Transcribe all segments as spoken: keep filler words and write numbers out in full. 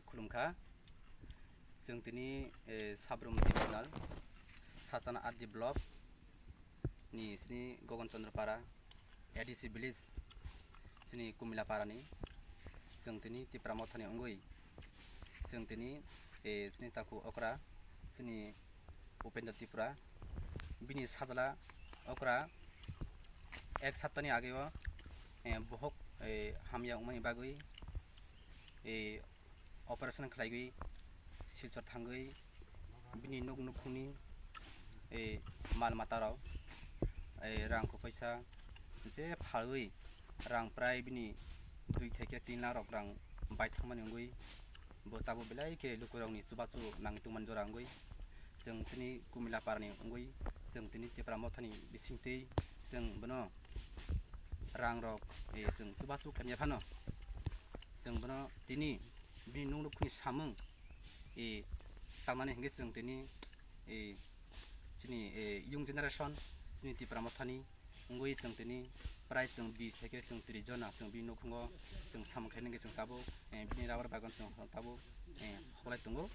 Khulumkha. Chwng tini, eh, Sabrum Divisional, Sachana R D Block ni sini Gogon Chandra Para, A D C Village, sini Kumila Para ni. Chwng tini Tipra Motha ni wngwi, chwng tini, eh, sini taku okra, sini Upendra Tripura, bini sajla okra ek saptani age o, eh, bohok, eh, hamya wngmani bagwi, eh, operation khlaigwi Silchar thangwi bini nuk nukhungni, eh, mal mata rok, eh, rang kho phaisa je phalwi rang prai bini dui theke tin lakh rok rang bai thangmani wngwi bo tabuk belai khe lukurokni chubachu nangwi tongmani jora wngwi chwng chini Kumila Parani wngwi chwng tini Tipra Mothani bisingtwi chwng bono rang rok, eh, chwng chubachu kanya phano chwng bono tini bini nuk nukhungni samung, eh, tamani hingke chwng tini, eh, chini, eh, young generation chini Tipra Mothani wngwi chwng tini prai chwng bis theke chwng tris jona chwng bini nukhungo chwng samung khainai hingke chwng tabuk, eh, bini rubber bagan chwng tabuk, eh, hoklai tongo.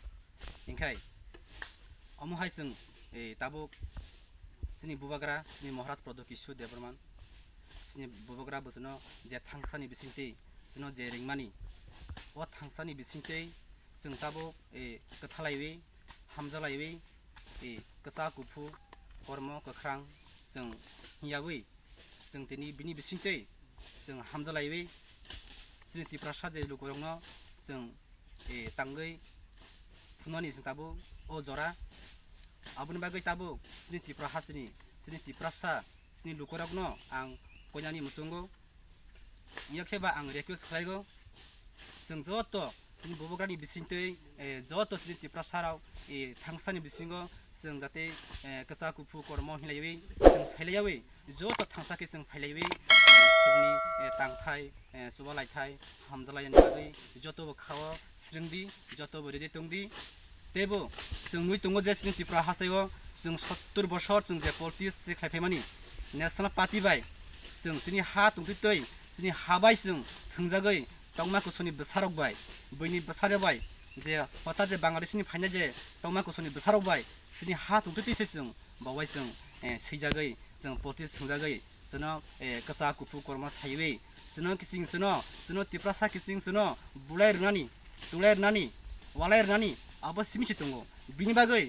Hingkhai omo hai chwng, eh, tabuk chini bubagra chini Maharaj Pradyot Kishore Debbarma chini bubagra bo chwngno je thangsani bisingtwi chwngno je ringmani o thangsani bisingtwi chwng tabuk, eh, kwthalaiwi hamjalaiwi, eh, kwchak kuphur kormo kwkhrang chwng hwnyawi chwng tini bini bisingtwi chwng hamjalaiwi chini Tiprasa je lukurokno chwng, eh, tangwi phunani chwng tabuk o jora. Aboni bagwi tabuk chini Tipra hasteni chini Tiprasa chini lukurokno ang koinani muchungo. Wngya khe ba ang request khlaigo, chwng joto chini bubagrani bisingtwi, eh, joto chini Tiprasarok, eh, thangsani bisingo chwng jate, eh, kwchak kuphur kormo hinlaiwi chwng sailaiwi joto thangsa khe chwng phailaiwi, eh, chwngni, eh, tangthai, eh, chuba laithai hamjalaini bagwi joto bo khao swrwngdi, joto bo ready tongdi. Teibo chwng nui tongo je chini Tripura haste o chwng sottur bosor chwng je politics se khlai phaimani National Party bai chwng chini ha tongtwi twi chini ha bai chwng thwngjagwi tongma kusuni bwsarok bai buini bwsarok bai je hota je Bangladesh ni phainai je tongma kusuni bwsarok bai chini ha tongtwi twi se chwng bo bai chwng, eh, swijagwi chwng politics thwngjagwi chwngno, eh, kwchak kuphur kormo saiwi chwngno kiching chwngno chwngno Tiprasa kiching chwngno bulai rwnani, tulai rwnani, walai rwnani abo simi se tongo. Bini bagwi